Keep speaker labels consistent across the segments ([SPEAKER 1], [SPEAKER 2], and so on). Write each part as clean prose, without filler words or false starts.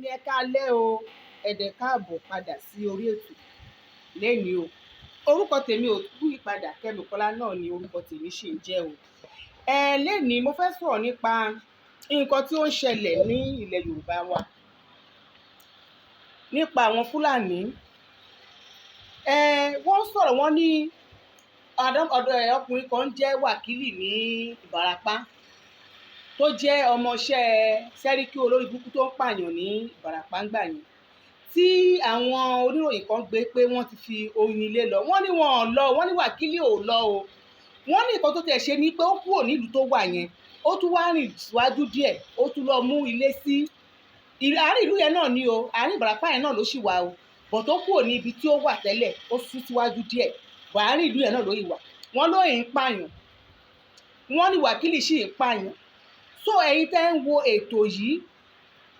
[SPEAKER 1] Tèmi, ẹ káalẹ́ o, ẹ dẹ̀ káàbọ̀ padà sí orí ètò lẹ́ni o. Orúkọ tèmi ò yí padà, Kẹ́mi Kọ́lá náà ni orúkọ tèmi ṣì ń jẹ́ o. Ẹ lẹ́ni, mo fẹ́ sọ̀rọ̀ nípa nǹkan tí ó ń ṣẹlẹ̀ ní ilẹ̀ Yorùbá wa, nípa àwọn Fúlàní. Ẹ wọ́n sọ̀rọ̀, wọ́n ní ọ̀dọ̀ ẹ̀ ọkùnrin kan ń jẹ́ Wákìlì ní Ìbàràpá, tó jẹ́ ọmọọṣẹ́ Sẹ́ríkí olórí burúkú tó ń pààyàn ní Ìbàràpá ńgbà yẹn, tí àwọn oníròyìn kan gbé pé wọ́n ti fi oyin ilé lọ. Wọ́n ní wọn ò lọ, wọ́n ní Wákìlì ò lọ o. Wọ́n ní nǹkan tó tẹ̀ ṣe ni pé ó kúrò nílùú tó wà yẹn, ó tún wá rìn síwájú díẹ̀, ó tún lọ mú ilé sí àárín ìlú yẹn náà ni o. Àárín Ìbàràpá yẹn náà ló sì wà o, bọ̀ tó kúrò ní ibi tí ó wà tẹ́lẹ̀, ó sún síwájú díẹ̀, bọ̀ àárín ìlú yẹn náà ló yìí wà. Wọ́n lóyìn ń pààyàn, wọ́n ní Wákìlì sì ń pààyàn. So ẹ̀yin tẹ́ ń wo ètò yìí,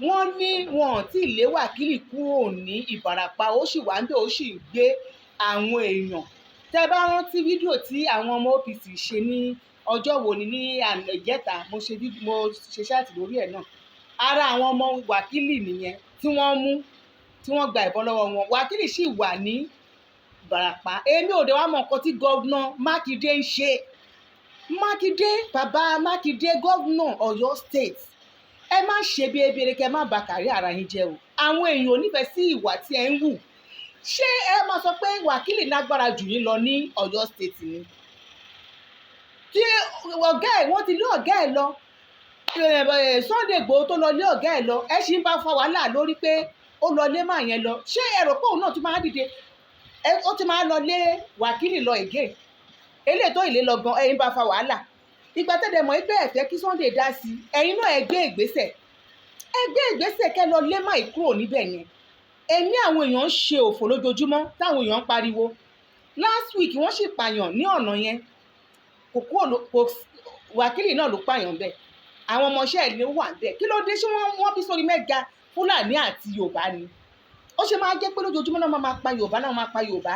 [SPEAKER 1] wọ́n ní wọn ò tí ì lé Wákìlì kúrò ní Ìbàràpá, ó sì wà ń bẹ̀, ó sì ń gbé àwọn èèyàn. Tẹ́ bá rántí fídíò tí àwọn ọmọ OPC ṣe ní ọjọ́ wo ni, ní ìjẹta, mo ṣe chat lórí ẹ̀ náà. Ara àwọn ọmọ Wákìlì nìyẹn tí wọ́n mú, tí wọ́n gba ìbọn lọ́wọ́ wọn. Wákìlì sì wà ní Ìbàràpá. Èmi ò dé wá mọ nǹkan tí Governor Mákindé ń ṣe. Mákindé, bàbá Mákindé, governor Ọ̀yọ́ State, ẹ má ṣe bí ebere, kẹ má bà kárí ara yín jẹ́ o. Àwọn èèyàn ò nífẹ̀ẹ́ sí ìwà tí ẹ ń hù. Ṣé ẹ máa sọ pé Wákìlì lágbára jù yín lọ ní Ọ̀yọ́ State ni? Tí ọ̀gá ẹ̀, wọ́n ti lé ọ̀gá ẹ̀ lọ, Sunday Igboho tó lọ lé ọ̀gá ẹ̀ lọ, ẹ ṣì ń bá fa wàhálà lórí pé ó lọ lé màá yẹn lọ. Ṣé ẹ rò pé òun náà tún máa dìde, ó tún máa lọ lé Wákìlì lọ again? Eléyìí tó ìlé lọ gan, ẹ̀yin bá fa wàhálà. Ìgbà tẹ́lẹ̀ mọ̀ pé ẹ fẹ́ kí Sunday dá sí, ẹ̀yin náà ẹ gbé ìgbésẹ̀, ẹ gbé ìgbésẹ̀ kẹ́ lọ lé máì kúrò níbẹ̀ yẹn. Ẹ̀mí àwọn èèyàn ń ṣe òfò lójoojúmọ́ táwọn èèyàn ń pariwo. Last week, wọ́n sì pààyàn ní ọ̀nà yẹn, kò kúrò, kò Wákìlì náà ló pààyàn bẹ́ẹ̀. Àwọn ọmọọṣẹ́ ẹ̀ ló wà bẹ́ẹ̀. Kí ló dé? Ṣé wọ́n bí sórí mẹ́ga Fúlàní àti Yorùbá ni? Ó ṣe máa jẹ́ pé lójoojúmọ́ náà máa pa Yorùbá, náà máa pa Yorùbá?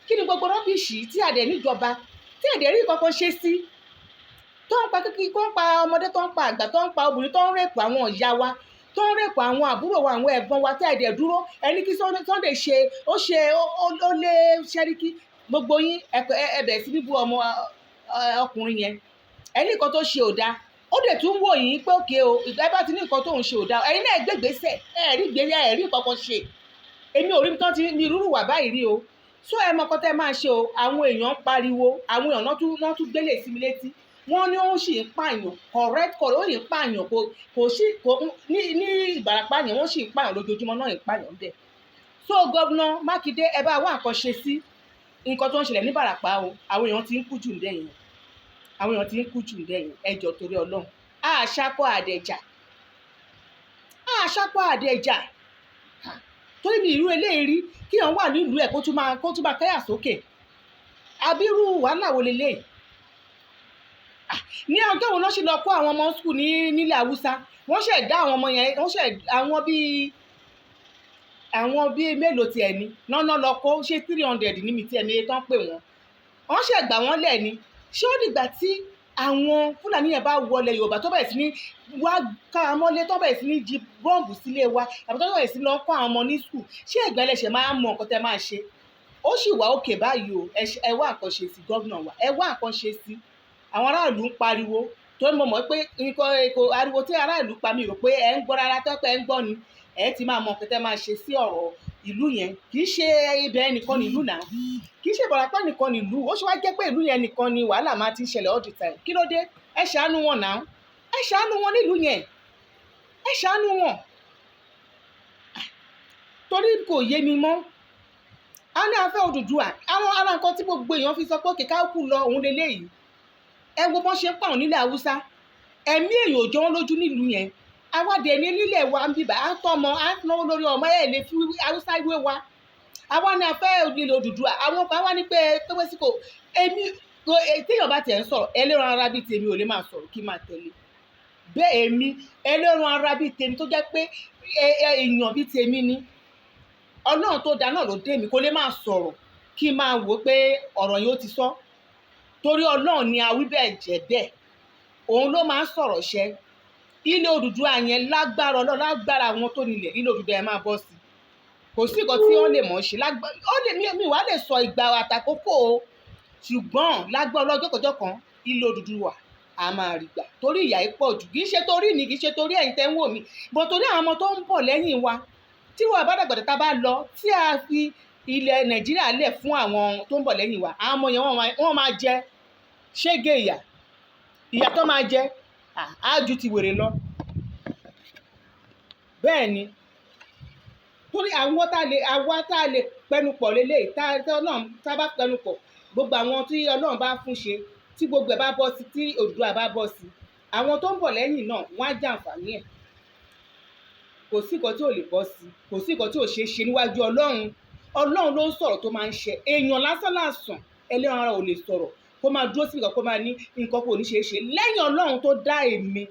[SPEAKER 1] Kí ni gbogbo rubbish tí àdẹ̀ níjọba tí ẹ̀dẹ̀ rí kankan ṣe sí, tó ń pa kíkí, tó ń pa ọmọdé, tó ń pa àgbà, tó ń pa obìnrin, tó ń rape àwọn ìyá wa, tó ń rape àwọn àbúrò wa, àwọn ẹ̀gbọ́n wa, tí ẹ̀dẹ̀ dúró ẹni kí Sunday ṣe, ó ṣe, ó lé Sẹ́ríkí? Gbogbo yín ẹ bẹ̀rẹ̀ sí bíbú ọmọ ọkùnrin yẹn. Ẹni nǹkan tó ṣe ò dáa, ó dẹ̀ tún wò yín pé òkè o, ẹ bá ti ní nǹkan tó ń ṣe ò dáa, ẹ̀yin náà gbé gbèsè. Ẹ rí gbé, ẹ rí nǹkan kan ṣe. Èmi ò rí ibi tán ti ní irú wà báyìí rí o. So ẹ mọ nǹkan tẹ́ máa ṣe o. Àwọn èèyàn ń pariwo, àwọn èèyàn náà tún gbélé sí mi létí. Wọ́n ní ó sì ń pààyàn. Correct, correct, ó sì ń pààyàn. Kò sí kò ní Ìbàràpá yẹn, wọ́n sì ń pààyàn lójoojúmọ́ náà, ń pààyàn bẹ́ẹ̀. So Governor Mákindé, ẹ bá wá nǹkan ṣe sí nǹkan tó ń ṣẹlẹ̀ ní Ìbàràpá o. Àwọn èèyàn ti ń kú jù ń dẹ̀yìn, àwọn èèyàn ti ń kú jù ń dẹ̀yìn. Ẹ jọ̀ọ́, torí Ọlọ́run, àṣàkọ àdẹ̀jà, àṣàkọ àdẹ̀jà, torí mi ìrú eléyìí rí kí èèyàn wà nílùú ẹ̀ kó tún máa kẹ́yà sókè. Àbírú wàhálà wo leléyìí? Ní ọjọ́ wo ló sì lọ kó àwọn ọmọ school ní nílẹ̀ Haúsá? Wọ́n ṣẹ̀ dá àwọn ọmọ yẹn, wọ́n ṣẹ̀ àwọn bíi mélòó tiẹ̀ ni nọ́nà lọ kó? Ṣé 300 ní mi tiẹ̀ mi tán pè wọ́n? Wọ́n ṣẹ̀ gbà wọ́n lẹ̀ ni. Ṣé ó dìgbà tí àwọn Fúlàní yẹn bá wọlé Yorùbá, tó bẹ̀rẹ̀ sí ní wá ká a mọ́lé, tó bẹ̀rẹ̀ sí ní jí bọ́ǹbù sílé wa, àbí tó bẹ̀rẹ̀ sí ní lọ kó àwọn ọmọ ní school, ṣé ìgbà ẹlẹ́ṣẹ̀ máa ń mọ nǹkan tẹ́ máa ṣe? Ó sì wà òkè báyìí o. Ẹ wá nǹkan ṣe sí, governor wa, ẹ wá nǹkan ṣe sí. Àwọn aráàlú ń pariwo, torí mo mọ̀ pé nǹkan kò ariwo tí aráàlú pa, mi rò pé ẹ ń gbọ́ rárá. Tó pé ẹ ń gbọ́ ni, ẹ ti máa mọ nǹkan tẹ́ máa ṣe sí ọ̀rọ̀ ìlú yẹn. Kì í ṣe ibẹ̀ nìkan ní ìlú náà, kì í ṣe Ìbàràpá nìkan ní ìlú. Ó ṣe wá jẹ́ pé ìlú yẹn nìkan ni wàhálà máa ti ń ṣẹlẹ̀ all the time? Kí ló dé? Ẹ ṣàánú wọn náà, ẹ ṣàánú wọn nílùú yẹn, ẹ ṣàánú wọn, torí kò yé mi mọ́. A ní afẹ́ Odùduwà. Àwọn ará nǹkan tí gbogbo èèyàn fi sọ pé òkè ká kú lọ òun leléyìí. Ẹ wo bọ́n ṣe ń pàwọn nílẹ̀ Haúsá, ẹ̀mí èèyàn ò jọ wọ́n lójú nílùú yẹn. Awádìí ẹni nílẹ̀ wa ń bíbà, à ń tọ́mọ, à ń náwó lórí ọmọ. Ẹ̀ lè fi Haúsá wé wa. Àwa ní afẹ́ ilẹ̀ Odùduwà. Àwọn kan wá ní pé pé sí kò èmi kò. Téèyàn bá tiẹ̀ ń sọ̀rọ̀, ẹlẹ́ran ara bíi tèmi ò lè máa sọ̀rọ̀ kí n máa tẹ̀lé bẹ́ẹ̀. Èmi ẹlẹ́ran ara bíi tèmi, tó jẹ́ pé èèyàn bíi tèmi ni, Ọlọ́run tó dá náà ló dé mi, kò lè máa sọ̀rọ̀ kí n máa wò ó pé ọ̀rọ̀ yìí ó ti sọ. Torí Ọlọ́run ni awí bẹ́ẹ̀ jẹ́ bẹ́ẹ̀, òun ló máa ń sọ̀rọ̀ ṣẹ. Ilé Odùduwà yẹn, lágbára Ọlọ́run, lágbára àwọn tó nílẹ̀, ilé Odùduwà yẹn máa bọ́ sí. Kò sí nǹkan tí wọ́n lè mọ̀ ṣe. Ó lè mi wàá lè sọ ìgbà àtàkókò o, ṣùgbọ́n lágbára ọlọ́jọ́ kọjọ́ kan, ilé Odùduwà a máa rí gbà, torí ìyà yìí pọ̀ jù. Kì í ṣe torí mi, kì í ṣe torí ẹ̀yin tẹ́ ń wò mí bọ̀, torí àwọn ọmọ tó ń bọ̀ lẹ́yìn wa, tí wọ́n bá dàgbà, tá a bá lọ, tí a fi ilẹ̀ Nàìjíríà lẹ̀ fún àwọn tó ń bọ̀ lẹ́yìn wa, àwọn ọmọ yẹn wọ́n máa jẹ ṣége ìyà. Ìyà tó máa jẹ á ju ti wèrè lọ. Bẹ́ẹ̀ ni, torí àwọn tá a lè, àwa tá a lè pẹnupọ̀ lélẹ̀, tá a tá a bá pẹnupọ̀, gbogbo àwọn tí Ọlọ́run bá fún ṣe, tí gbogbo ẹ̀ bá bọ́ sí, tí Oòduà bá bọ́ sí, àwọn tó ń bọ̀ lẹ́yìn náà wọ́n á jàǹfààní ẹ̀. Kò sí nǹkan tí ò lè bọ́ sí, kò sí nǹkan tí ò ṣeé ṣe níwájú Ọlọ́run. Ọlọ́run ló ń sọ̀rọ̀ tó máa ń ṣe. Èèyàn lásán lásán, ẹlẹ́ran ara ò lè sọ̀rọ̀ kó máa dúró sí nǹkan, kó máa ní nǹkan kò ní ṣeé ṣe lẹ́yìn Ọlọ́run tó dá èmi.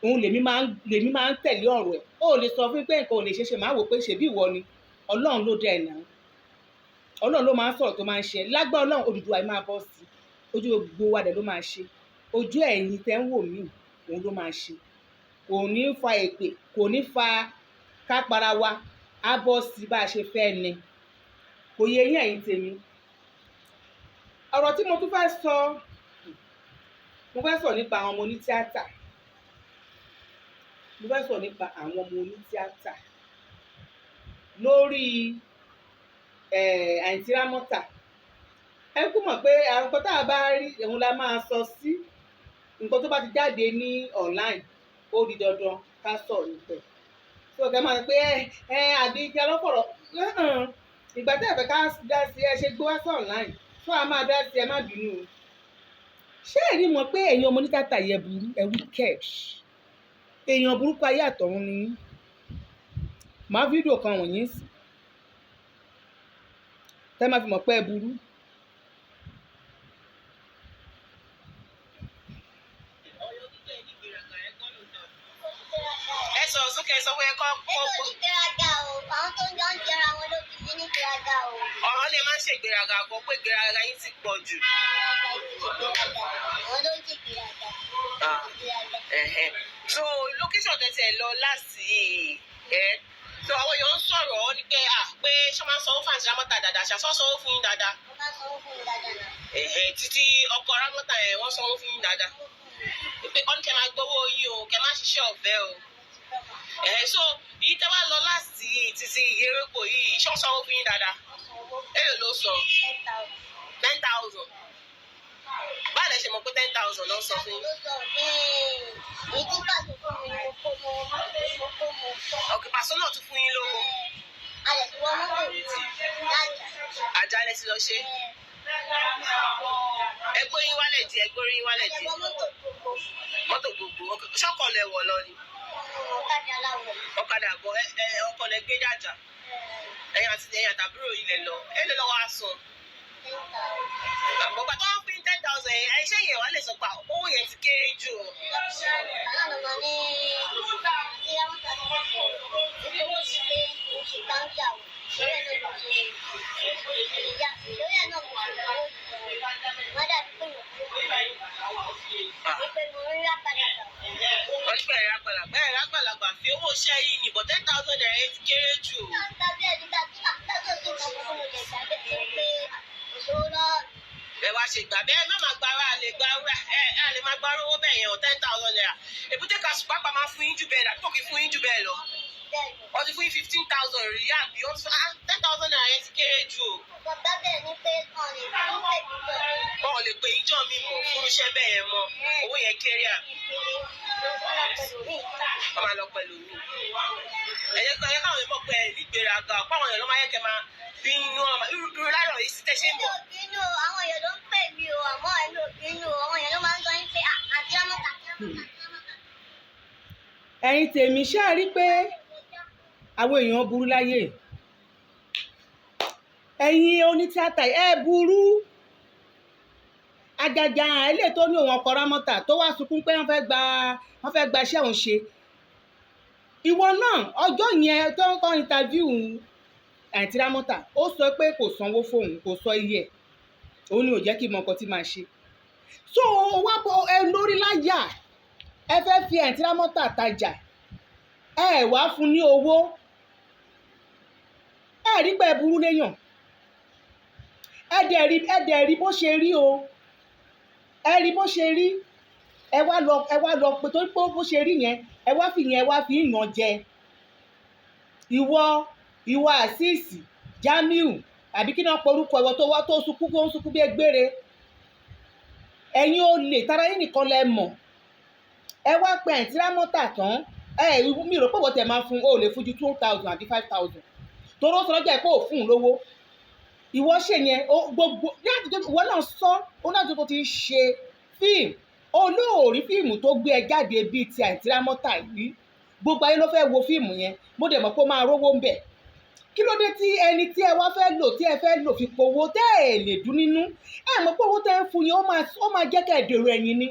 [SPEAKER 1] Òun lèmi máa ń tẹ̀lé ọ̀rọ̀ ẹ̀. Ó lè sọ fún pé nǹkan ò lè ṣeé ṣe, máa wò pé ṣèbí ìwọ ni. Ọlọ́run ló dá ẹ̀ náà, Ọlọ́run ló máa ń sọ̀rọ̀ tó máa ń ṣe. Lágbára Ọlọ́run, Odùduwà yìí máa bọ́ sí. Ojú gbogbo wa dẹ̀ ló máa ṣe, ojú ẹ̀yin tẹ́ ń wò mí, òun ló máa ṣe. Kò ní fa èpè, kò ní fa kápára wa, á bọ́ sí bá a ṣe fẹ́ ni. Kò yẹ yín, ẹ̀yin tèmi? Ọ̀rọ̀ tí mo tún fẹ́ sọ, mo fẹ́ sọ nípa àwọn ọmọ onítíátà. Mo fẹ́ sọ nípa àwọn ọmọ onítíátà lórí Àǹtí Rámọ́tà. Ẹ kú mọ̀ pé àwọn nǹkan tá a bá rí, òun la máa sọ sí. Nǹkan tó bá ti jáde ní online, ó di dandan ká sọ̀rọ̀ nípa ẹ̀. Tó kẹ́ máa sọ pé ẹ ẹ àbí kí alọ́pọ̀rọ̀ ìgbà tí ẹ fẹ́ ká dá sí, ẹ ṣe gbé wá sí online tó a máa dá sí. Ẹ má bínú o. Ṣé ẹ rí mọ̀ pé ẹ̀yin ọmọ onítìátà yẹ burú, ẹ wicked, èèyàn burúkú ayé àtọ̀run ni yín? Màá fídíò kan wọ̀nyí sí tẹ́ máa fi mọ̀ pé ẹ burú.
[SPEAKER 2] Ẹ sọ̀rọ̀ sókè, ẹ sọ pé ẹ kọ́
[SPEAKER 3] Èmi ò ní gbéraga o. Àwọn tó ń jọ ń jẹra wọn ló fi mí ní gbéraga o.
[SPEAKER 2] Ọ̀rọ̀ lè má ṣe ìgbéraga kan pé ìgbéraga yín ti pọ̀ jù.
[SPEAKER 3] Àwọn ló ń ṣe gbéraga.
[SPEAKER 2] Ah.
[SPEAKER 3] Gbéraga.
[SPEAKER 2] Ẹ̀hẹ́n. So location tẹ̀sẹ̀ lọ last yìí ẹ̀, so àwọn èèyàn ń sọ̀rọ̀ ọ́ ní pé à pé ṣé máa ń sanwó fún Àǹtí Rámọ́tà dáadáa, ṣàṣọ́ sanwó fún yín dáadáa?
[SPEAKER 3] Wọ́n máa sanwó fún mi dáadáa náà.
[SPEAKER 2] Ẹ̀hẹ́n, títí ọkọ̀ Rámọ́tà yẹn, wọ́n sanwó fún yín dáadáa pé ọ́n ní kẹ́ máa gbowó yín o, kẹ́ má ṣiṣẹ́ ọ̀fẹ́ o. Ẹ̀hẹ́n, so èyí tẹ́ wá lọ last yìí, títí ìyẹ́rẹ́pọ̀ yìí, ṣọ́ sanwó fún yín dáadáa?
[SPEAKER 3] Wọ́n sanwó.
[SPEAKER 2] Èlò ló sọ?
[SPEAKER 3] 10,000.
[SPEAKER 2] 10,000. Báwo lẹ ṣe mọ̀ pé 10,000 ló ń sọ fún yín?
[SPEAKER 3] Ló sọ pé èyí tí pàṣẹ fún mi ni mo kó mo mo kó mo.
[SPEAKER 2] Ọ̀kẹ́ pàṣẹ náà tún fún yín lówó?
[SPEAKER 3] A lè fi wọ́n mọ́tò lájà.
[SPEAKER 2] Àjálẹ̀ ti lọ ṣe ẹgbẹ́ yín wálẹ̀ díẹ̀, ẹgbẹ́ yín wálẹ̀
[SPEAKER 3] A lè
[SPEAKER 2] díẹ̀.
[SPEAKER 3] wọ́n mọ́tò gbogbo.
[SPEAKER 2] Mọ́tò gbogbo ṣọ́kọ̀ lẹ wọ̀ lọ ni?
[SPEAKER 3] Ọ̀kadà aláwọ̀.
[SPEAKER 2] Ọ̀kadà bọ̀ ẹ ẹ ọkọ̀ lẹ gbé dàjà? Ẹ̀yin àti ẹ̀yin àtàbúrò yìí lẹ lọ. Ẹ lè lọ́wọ́ aṣọ.
[SPEAKER 3] 10,000.
[SPEAKER 2] Àmọ́ gbàtọ́ wọn fún 10,000 yẹn, ẹ ṣé yẹn wà lè sọ pé owó yẹn ti kéré jù o?
[SPEAKER 3] Aláàánú máa ní tí wọ́n ta sí fún mi owó ti pé òun ṣe gbáǹkì àwọn lórí ẹ̀ náà ló ṣe ìyá lórí ẹ̀ náà mo ṣe owó jù wọ́n dàbí pé mo wípé mo ń rí àpàdà.
[SPEAKER 2] Wọ́n ní pẹ̀lú àgbàlagbà ẹ̀ àgbàlagbà fi owó iṣẹ́ yìí ní bọ̀, 10,000 naira yẹn ti kéré jù o.
[SPEAKER 3] Náà ń gba bẹ́ẹ̀ nígbà tí àtúntò sí nǹkan kan mo lè gbà bẹ́ẹ̀ tó pé òṣòro náà.
[SPEAKER 2] Ẹ wá ṣe gbà bẹ́ẹ̀, má máa gbára lè gba ẹ ẹ lè máa gbára owó bẹ́ẹ̀ yẹn o. 10,000 naira, èbúté kaṣù pápá máa fún yín jù bẹ́ẹ̀ lọ, àbí kò kí fún yín jù bẹ́ẹ̀ lọ?
[SPEAKER 3] Bẹ́ẹ̀ ni.
[SPEAKER 2] Wọ́n ti fún yín 15,000 rí, àbí? Wọ́n ti fún 10,000 naira yẹn ti kéré jù o.
[SPEAKER 3] Mo gbà bẹ́ẹ̀ ni pé kàn lè fún pèmí jọ.
[SPEAKER 2] Wọn ò lè pè yín jọ mi mọ̀ fún iṣẹ́ bẹ́ẹ̀ yẹn mọ́, owó yẹn kéré, àbí? Wọ́n máa lọ pẹ̀lú mi. Ẹ jẹ́ káwọn èèyàn mọ̀ pé ẹ nígbéraga, ọ̀pọ̀ àwọn èèyàn ló máa yẹ kẹ́ máa bínú ọmọ irú láàrọ̀ yìí sí tẹ́ ṣe ń
[SPEAKER 3] Èmi
[SPEAKER 2] bọ̀.
[SPEAKER 3] ò bínú o, àwọn èèyàn ló ń pè mí o, àmọ́ èmi ò bínú o. Àwọn èèyàn ló máa ń sọ yín pé àti Rámọ́tà, àti Rámọ́tà, àti Rámọ́tà.
[SPEAKER 1] Ẹ̀yin tèmi, ṣáà rí pé àwọn èèyàn burú láyé. Ẹ̀yin onítìátà, ẹ burú. Àjàjà eléyìí tó ní òun ọkọ Rámọ́tà tó wá sunkún pé wọ́n fẹ́ gba iṣẹ́ òun ṣe. Ìwọ náà, ọjọ́ yẹn tó ń kọ́ interview Àǹtí Rámọ́tà, ó sọ pé kò sanwó fóun, kò sọ iye ẹ̀, òun ni ò jẹ́ kí n mọ nǹkan tí màá ṣe. So wá bọ ẹ lórí láyà, Ẹ fẹ́ fi àǹtí Rámọ́tà tajà, ẹ wá fún ní owó. Ẹ rí pé ẹ burú léèyàn. Ẹ dẹ̀ rí bó ṣe rí o, ẹ rí bó ṣe rí. Ẹ wá lọ pé torí pé bó ṣe rí yẹn, ẹ wá fi yẹn, ẹ wá fi yàn jẹ. Ìwọ Àṣìṣì Jamiu, àbí kí náà porúkọ ìwọ tó wá tó sunkún, tó ń sunkún bí egbére? Ẹ̀yin olè, tara yín nìkan lẹ mọ̀. Ẹ wá pe àǹtí Rámọ́tà tán, ẹ mi rò pé wọ́n tẹ̀ máa fún o, lè fún ju 2,000 àbí 5,000, torí ó sọ lọ́jà pé ò fún un lówó. Ìwọ ṣe yẹn gbogbo láti tó ìwọ náà sọ ó náà tó ti ṣe fíìmù olóòrí, fíìmù tó gbé ẹ jáde bíi ti àǹtí Rámọ́tà yìí, gbogbo ayé ló fẹ́ wo fíìmù yẹn. Mo dẹ̀ mọ̀ pé ó máa rówó ń bẹ̀. Kí ló dé tí ẹni tí ẹ wá fẹ́ lò, tí ẹ fẹ́ lò fi powó, tẹ́ ẹ lè dún nínú? Ẹ mọ̀ pé owó tẹ́ ń fún yẹn, ó máa jẹ́ kẹ́ ẹ dèrò ẹ̀yìn ni.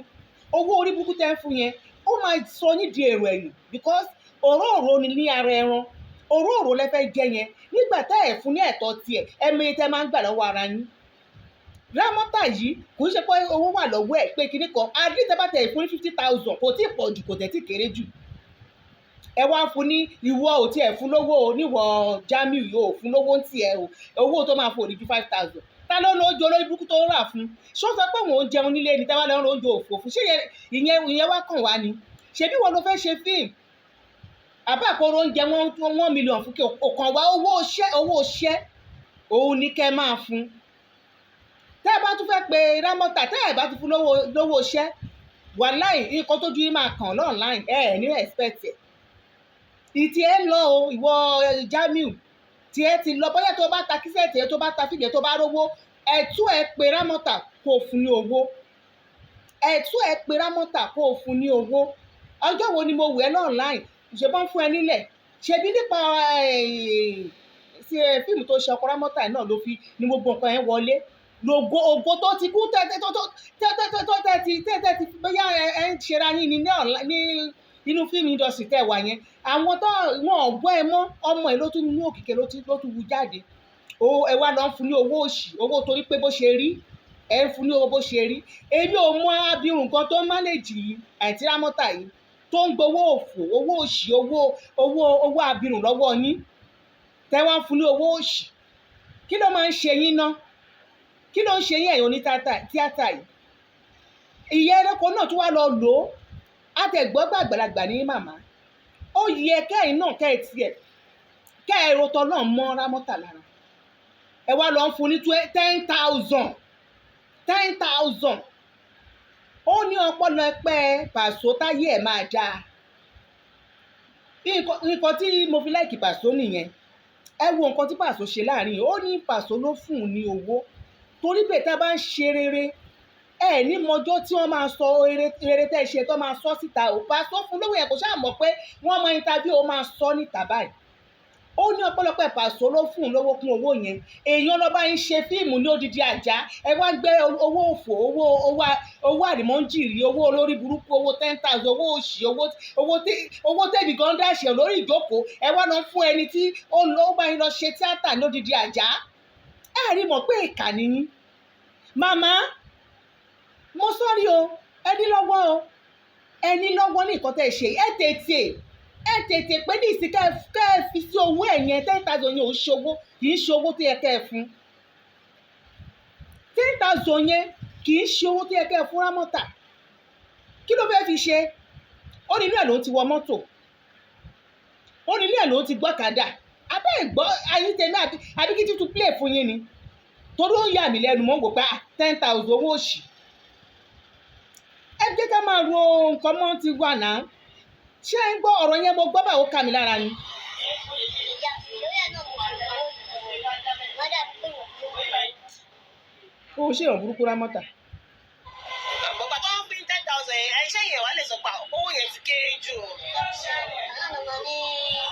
[SPEAKER 1] Owó orí burúkú tẹ́ ń fún yẹn, ó máa sọ yín di èrò ẹ̀yìn, because òróòro ni ní ara ẹran, òróòro lẹ fẹ́ jẹ yẹn. Nígbà tẹ́ ẹ̀ fún ní ẹ̀tọ́ tiẹ̀, ẹ mọ iye tẹ́ máa ń gbà lọ́wọ́ ara yín. Rámọ́tà yìí, kò ń ṣe pé owó wà lọ́wọ́ ẹ̀ pé kinní kan adé. Tẹ́ bá tẹ̀ fún ní 50,000, kò tí ì pọ̀ jù, kò tẹ̀ tí kéré jù. Ẹ wá fún ní, ìwọ ò tiẹ̀ fún lówó o, níwọ̀ Jamiu yóò fún lówó ń tiẹ̀ o. Owó tó máa fún òní ju 5,000. Ta ló ń lo oúnjẹ olórí burúkú tó ń rà fún? Ṣó sọ pé òun ò jẹun nílé ni? Táwa lọ ń lo oúnjẹ òfò fún, ṣé ìyẹn wá kàn wá ni? Ṣebí wọn ló fẹ́ ṣe fíìmù? Àbá àkóró oúnjẹ 1 million fún kí òkàn wá. Owó iṣẹ́ òun ní kẹ́ máa fún. Tẹ́ ẹ bá tún fẹ́ pe Rámọ́tà, tẹ́ ẹ bá tún fún lówó iṣẹ́, wàláì, nǹkan tójú yín máa kàn online, ẹ ẹ̀ ní expect ẹ̀. Ìtì ẹ ń lọ o, ìwọ Jamiu, tí ẹ ti lọ. Bóyá tó bá ta cassette ẹ, tó bá ta fídíò, tó bá rówó, ẹ̀tún ẹ pé Rámọ́tà kó fún ní owó. Ẹ̀tún ẹ pé Rámọ́tà kó fún ní owó. Ọjọ́ wo ni mo wẹ̀ ẹ́ online? Ṣe bọ́n fún ẹ nílẹ̀? Ṣebí nípa fíìmù tó ṣe ọkọ Rámọ́tà náà ló fi ní gbogbo nǹkan yẹn wọlé lògo ògo tó ti kú tẹ́tẹ́ tó tẹ́tẹ́ tó tẹ́tí tẹ́tẹ́ ti. Bóyá ẹ ń ṣera yín ní inú fíìmù industry tẹ́ wà yẹn, àwọn tó wọn ò gbọ́ ẹ mọ́, ọmọ ẹ ló tún mú òkìkẹ́, ló tún wú jáde o. Ẹ wá lọ ń fún ní owó òṣì, owó torí pé bó ṣe rí. Ẹ ń fún ní owó bó ṣe rí. Èmi ò mọ abirùn kan tó ń manage yìí, àǹtí Rámọ́tà yìí, tó ń gbowó òfò, owó òṣì, owó abirùn lọ́wọ́ yín, tẹ́ wá ń fún ní owó òṣì. Kí ló máa ń ṣe yín ná? Kí ló ń ṣe yín, ẹ̀yin oní tíátà yìí? Ìyá ẹranko náà tún wá lọ lò ó. Àtẹ̀gbọ́gbà àgbàlagbà ní màmá, ó yẹ kẹ́yìn náà kẹ́ ẹ tiẹ̀ kẹ́ ẹ rotọ́ náà mọ́ Rámọ́tà lára. Ẹ wá lọ ń fún ní 10,000, 10,000. Ó ní ọpọlọ pẹ́ Pàṣọ táyé ẹ̀ máa dáa. Nǹkan tí mo fi like Pàṣọ nìyẹn. Ẹ wo nǹkan tí Pàṣọ ṣe láàrin yìí. Ó ní Pàṣọ ló fún un ní owó, torí bẹ́ẹ̀ tá a bá ń ṣe rere, ẹ ní mọjọ́ tí wọ́n máa sọ rere tẹ́ ẹ ṣe, tó máa sọ síta. Ò Pàṣọ fún lówó yẹn, kò ṣáà mọ̀ pé wọ́n máa interview, ó máa sọ níta báyìí. Ó ní ọ̀pọ̀lọpọ̀ Pàṣọ ló fún un lówó kún owó yẹn. Èèyàn lọ bá ń ṣe fíìmù ní odidi àjà, ẹ wá gbé owó òfò, owó àlùmọ́ńjìrì, owó olórí burúkú, owó 10,000, owó òṣì, owó tẹ̀bí gan dáṣẹ̀ lórí ìjókòó. Ẹ wá lọ fún ẹni tí ó lọ ó bá yín lọ ṣe tíátà ní odidi àjà. Ẹ rí mọ̀ pé ìkà nìyí. Màmá, mo sọ́rí o, ẹ ní lọ́wọ́ o, ẹ ní lọ́wọ́ ní nǹkan tẹ́ ẹ ṣe. Ẹ tètè pé ní ìsìn kẹ́ ẹ fi sí owó ẹ̀ yẹn. 10,000 yẹn ò ṣe owó, kì í ṣe owó tó yẹ kẹ́ ẹ fún. 10,000 yẹn kì í ṣe owó tó yẹ kẹ́ ẹ fún Rámọ́tà. Kí ló fẹ́ẹ́ fi ṣe? Ó ní inú ẹ̀ ló ti wọ mọ́tò, ó ní inú ẹ̀ ló ti gbọ́kadà. Abẹ́ ìgbọ́ ayé tèmi, àbí kí tuntun play fún yín ni? Torí ó ń yà mí lẹ́nu, mọ́ ń wò pé 10,000, owó òṣì. Ẹ jẹ́ ká máa ro nǹkan mọ́ ti wà náà. Ṣé ń gbọ́ ọ̀rọ̀ yẹn? Mo gbọ́ báwo, kà mí lára ni.
[SPEAKER 3] Ìyá lórí ẹ̀ náà mo ṣe owó wọ́n dàbí pé wọ́n
[SPEAKER 1] Ó ṣe ìràn burúkú, Rámọ́tà.
[SPEAKER 2] Bàbá tó ń pín 10,000 yẹn, ẹ ṣé yẹn wàá lè sọ pé owó yẹn ti kéré jù o?
[SPEAKER 3] Àwọn ọmọ ní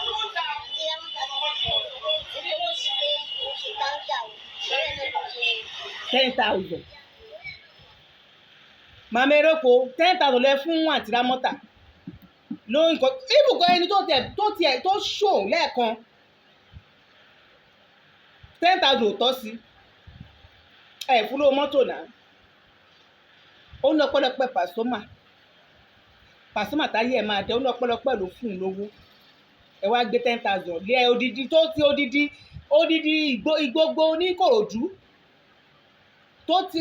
[SPEAKER 3] tí wọ́n bá ti owó ṣe pé òun ṣe gbáǹjà o lórí ẹ̀ náà mo ṣe.
[SPEAKER 1] 10,000, màmá ereko, 10,000 lẹ fún àǹtí Rámọ́tà ló ń kọ ibùkún ẹni tó tiẹ̀ tó ṣò lẹ́ẹ̀kan. 10,000 ò tọ́ sí ẹ̀ fún lówó mọ́tò náà. Ó ní ọpẹ́lọpẹ́ Pasuma. Pasuma táyé ẹ̀ máa dẹ, ó ní ọpẹ́lọpẹ́ ló fún un lówó. Ẹ wá gbé 10,000 lé ẹ, odidi tó ti odidi ìgbógbó ní Ìkòròdú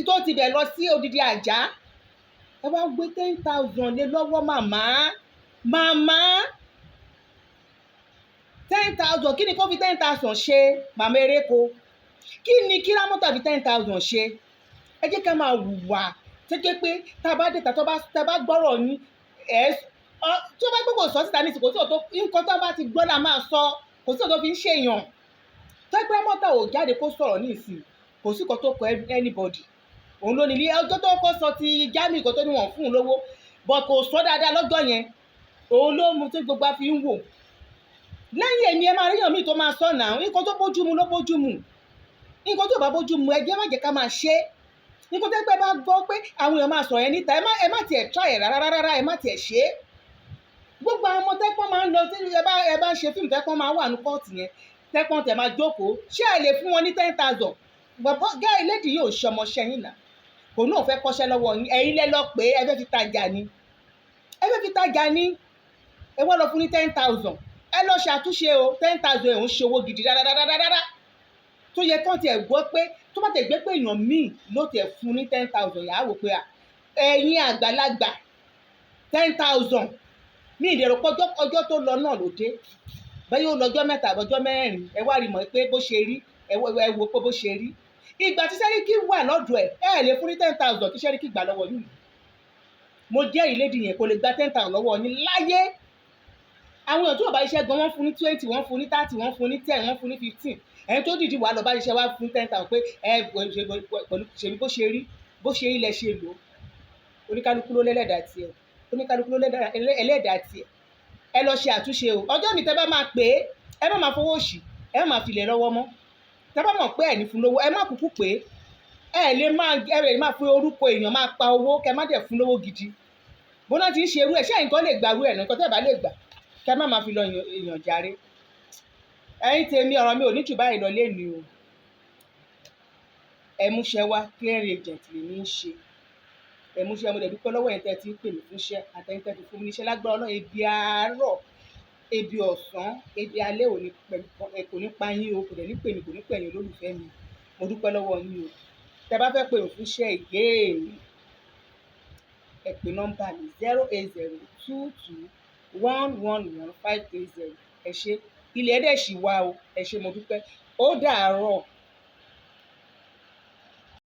[SPEAKER 1] tó ti bẹ̀ lọ sí odidi Àjà. Ẹ wá gbé 10,000 lé lọ́wọ́. Màmá, màmá, 10,000, kí ni kó fi 10,000 ṣe? Màmá Ereko, kí ni kí Rámọ́tà fi 10,000 ṣe? Ẹ jẹ́ ká máa hùwà tẹ́jẹ́ pé tá a bá dé ta, tó bá tá a bá gbọ́rọ̀ yín ẹ̀ tó bá gbogbo sọ síta ní ìsìnkú tó nǹkan tó bá ti gbọ́ la máa sọ. Kò sí ọ̀dọ́ fi ń ṣèyàn. Tẹ́gbẹ́ Rámọ́tà ò jáde kó sọ̀rọ̀ ní ìsìn, kò sí kan tó kọ anybody. Òun ló ní ilé ọjọ́ tó kọ́ sọ ti Jamiu kan tó ní wọ́n fún un lówó, but kò sọ dáadáa lọ́jọ́ yẹn. Òun ló mú tí gbogbo a fi ń wò lẹ́yìn. Èmi, ẹ máa ríyàn míì tó máa sọ náà. Nǹkan tó bójú mu ló bójú mu, nǹkan tó bá bójú mu, ẹ jẹ́ má jẹ́ ká máa ṣe é. Nǹkan tẹ́gbẹ́ bá gbọ́ pé àwọn èèyàn máa sọ̀rọ̀ yẹn níta, ẹ má tiẹ̀ try ẹ̀ rárá rárá, ẹ má tiẹ̀ ṣe é. Gbogbo àwọn ọmọ tẹ́pọ́n máa ń lọ tí ẹ bá ń ṣe fíìmù, tẹ́pọ́n máa wà ní kóòtù yẹn, tẹ́pọ́n tẹ̀ máa jókòó. Ṣé ẹ lè fún wọn ní 10,000? Bàbá gẹ́ ìlédìí yóò ṣọmọṣẹ́ yín náà, kò náà fẹ́ kọ́ṣẹ́ lọ́wọ́ yín. Ẹ̀yin lẹ́ lọ pé ẹ fẹ́ fi tajà ni, ẹ fẹ́ fi tajà ni, ẹ wọ́n lọ fún ní 10,000. Ẹ lọ ṣàtúnṣe o. 10,000 ẹ̀ ń ṣe owó gidi rárá tó yẹ kán tiẹ̀ gbọ́ pé tó bá tẹ̀ gbé pé èèyàn míì ló tiẹ̀ fún ní 10,000, yà á wò pé ẹ̀yin àgbàlagbà, 10,000 ní ìdẹ̀rù pọ́jọ́. Ọjọ́ tó lọ náà ló dé bẹ́ẹ̀, yóò lọ́jọ́ 3 àbọ̀jọ́ 4. Ẹ wá rí mọ̀ pé bó ṣe rí, ẹ wo pé bó ṣe rí. Ìgbà tí Sẹ́ríkì wà lọ́dọ̀ ẹ̀, ẹ lè fún ní 10,000 kí Sẹ́ríkì gbà lọ́wọ́ yìí. Mo jẹ́ ìlédìí yẹn, kò lè gba 10,000 lọ́wọ́ yín láyé. Àwọn èèyàn tó bá iṣẹ́ gan, wọ́n fún ní 20, wọ́n fún ní 30, wọ́n fún ní 10, wọ́n fún ní 15. Ẹni tó dìdí wà lọ bá iṣẹ́ wá fún 10,000 pé ẹ pẹ̀lú ṣèbí bó ṣe rí, bó ṣe rí lẹ ṣe lò. Oníkálukú ló lẹ́lẹ́dàá tiẹ̀, oníkálukú ló ẹlẹ́dàá tiẹ̀. Ẹ lọ ṣe àtúnṣe o. Ọjọ́ mi tẹ́ bá máa pè é, ẹ má máa fowó òṣì, ẹ má máa filẹ̀ lọ́wọ́ mọ́. Tẹ́ bá mọ̀ pé ẹ̀ ní fún lówó, ẹ má kúkú pé ẹ lè máa fi orúkọ èèyàn máa pa owó, kẹ má dẹ̀ fún lówó gidi. Bóná ti ń ṣe irú ẹ̀, ṣé nǹkan lè gba irú ẹ̀? Nǹkan tẹ́ bá lè gbà, kẹ má máa fi lọ èèyàn jàre. Ẹ̀yin tèmi, ọ̀rọ̀ mi ò ní jù báyìí lọ lénìí o. Ẹ múṣẹ́ wá, clear agent lèmi ń ṣe. Ẹ múṣẹ́. Mo dẹ̀ dúpẹ́ lọ́wọ́ ẹ̀yin tẹ́ ti ń pè mí fún iṣẹ́ àtẹ̀yin tẹ́ ti fún mi níṣẹ́. Lágbára Ọlọ́run, ebi àárọ̀, ebi ọ̀sán, ebi alẹ́ ò ní kò ní pa yín o, kò dẹ̀ ní pè mí, kò ní pè ẹ̀yin olólùfẹ́ mi. Mo dúpẹ́ lọ́wọ́ yín o. Tẹ́ bá fẹ́ pè mí fún iṣẹ́ again, ẹ pè nọ́mbà mi, 08022111530. Ẹ ṣé, ilẹ̀ ẹ̀dẹ̀ ṣì wà o. Ẹ ṣé, mo dúpẹ́. Ó dàárọ̀.